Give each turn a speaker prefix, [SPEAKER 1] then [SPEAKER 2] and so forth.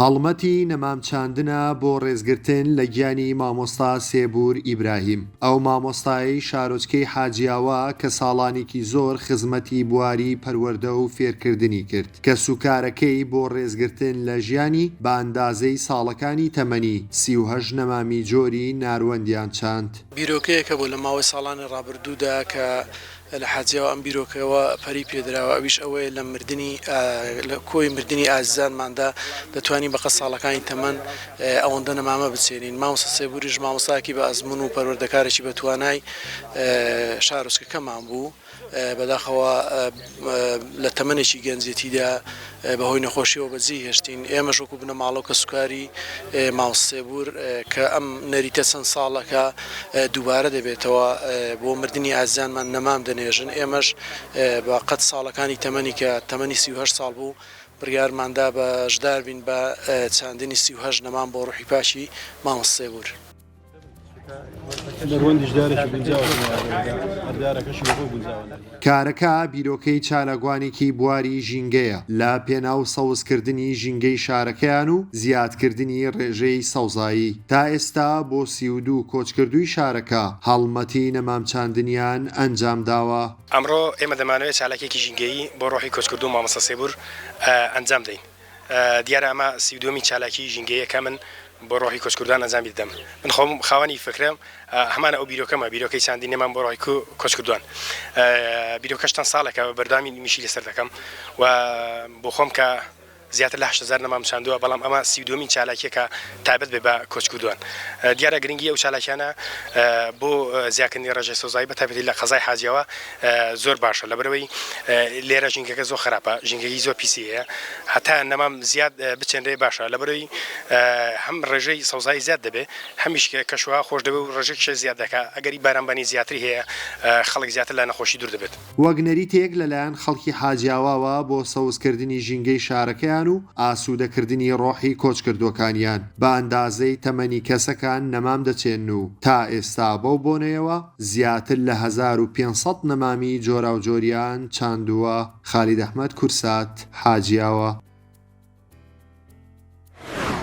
[SPEAKER 1] هەڵمەتی نەمام چاندنە بۆ ڕێزگرتن لە گیانی مامۆستا سێبوور ئیبراهیم، ئەو مامۆستایەی شارۆچکەی حاجیاوا کە ساڵانێکی زۆر خزمەتی بواری پەروەردە و فێرکردنی کرد. کەسوکارەکەی بۆ ڕێزگرتن لە ژیانی بە ئەندازەی ساڵەکانی تەمەنی، 38 نەمامی جۆری ناروەندیان چاند.
[SPEAKER 2] بیرۆکەیەک هەبوو لە ماوەی ساڵانی ڕابردوودا کە لە حاجیاوە ئەم بیرۆکەوە پەرەی پێدراوە ئەویش ئەوەیە لە مردنی لە کۆی مردنی ئازیزانماندا دەتوانین بە قەد ساڵەکانی تەمەن ئەوەندە نەمامە بچێنین. مامۆستا سێبوریش مامۆستایەکی بە ئەزموون و پەروەردەکارێکی بە توانای شارۆچکەکەمان بوو. بەداخەوە لە تەمەنێکی گەنجێتیدا بەهۆی نەخۆشیەوە بەجێی هێشتین، ئێمەش وەکو بنەماڵە و کەسوکاری مامۆستا سێبور کە ئەم نەریتە چەند ساڵەکە دووبارە دەبێتەوە بۆ مردنی ئازیزانمان نەمام دەنێژن، ئێمەش بە قەد ساڵەکانی تەمەنی کە تەمەنی 38 ساڵ بوو بڕیارماندا بەشداربین بە چاندنی 38 نەمام بۆ ڕوحی پاکی مامۆستا سێبور.
[SPEAKER 1] کارەکە بیرۆکەی چالاکوانێکی بواری ژینگەیە لە پێناو سەوزکردنی ژینگەی شارەکەیان و زیادکردنی ڕێژەی سەوزایی، تا ئێستا بۆ 32 کۆچکردووی شارەکە هەڵمەتی نەمامچاندنیان ئەنجامداوە.
[SPEAKER 3] ئەمڕۆ ئێمە دەمانەوێت چالاکیەکی ژینگەیی بۆ ڕۆحی کۆچکردوو مامۆستا سێبور ئەنجام دەین. دیارە ئەمە 32مین چالاکیی ژینگەییە کە من بۆ ڕۆحی کۆچکردووان ئەنجامی دەدەم. من خۆم خاوەنی فکرەم، هەمان ئەو بیرۆکەمە، بیرۆکەی چاندنی نەمام بۆ ڕۆحی کۆچکردووان. بیرۆکەش چەند ساڵێکە بە بەردەوامی ئیشی لەسەر دەکەم و بۆ خۆم کە زیاتر لە 8000 نەمام چاندووە، بەڵام ئەمە 32مین چالاکییە کە تایبەت بێت بە کۆچکردووان. دیارە گرنگی ئەو چالاکیانە بۆ زیاکردنی ڕێژەی سەوزایی بە تایبەتی لە قەزای حاجیاوا زۆر باشە لەبەرئەوەی لێرە ژینگەکە زۆر خراپە ژینگەکی زۆر پیسی هەیە هەتا نەمام زیاد بچێنرێ باشە لەبەرئەوەی هەم ڕێژەی سەوزایی زیاد دەبێ هەمیش کەشوهەوا خۆش دەبێ و ڕێژەی کێش زیاد دەکا ئەگەری بارانبانی زیاتری هەیە خەڵک زیاتر لە نەخۆشی دوور دەبێت.
[SPEAKER 1] وەک نەریتێک لەلایەن خەڵکی حاجیاواوە بۆ سەوزکردنی ژینگەی شارەکەیان و ئاسوودەکردنی ڕۆحی کۆچکردووەکانیان بە ئەندازەی تەمەنی کەسەکان نەمام دەچێنن و تا ئێستا بەو بۆنەیەوە زیاتر لە 1500 نەمامی جۆراوجۆریان چاندووە. خالید ئەحمەد، کوردسات، حاجیاوا.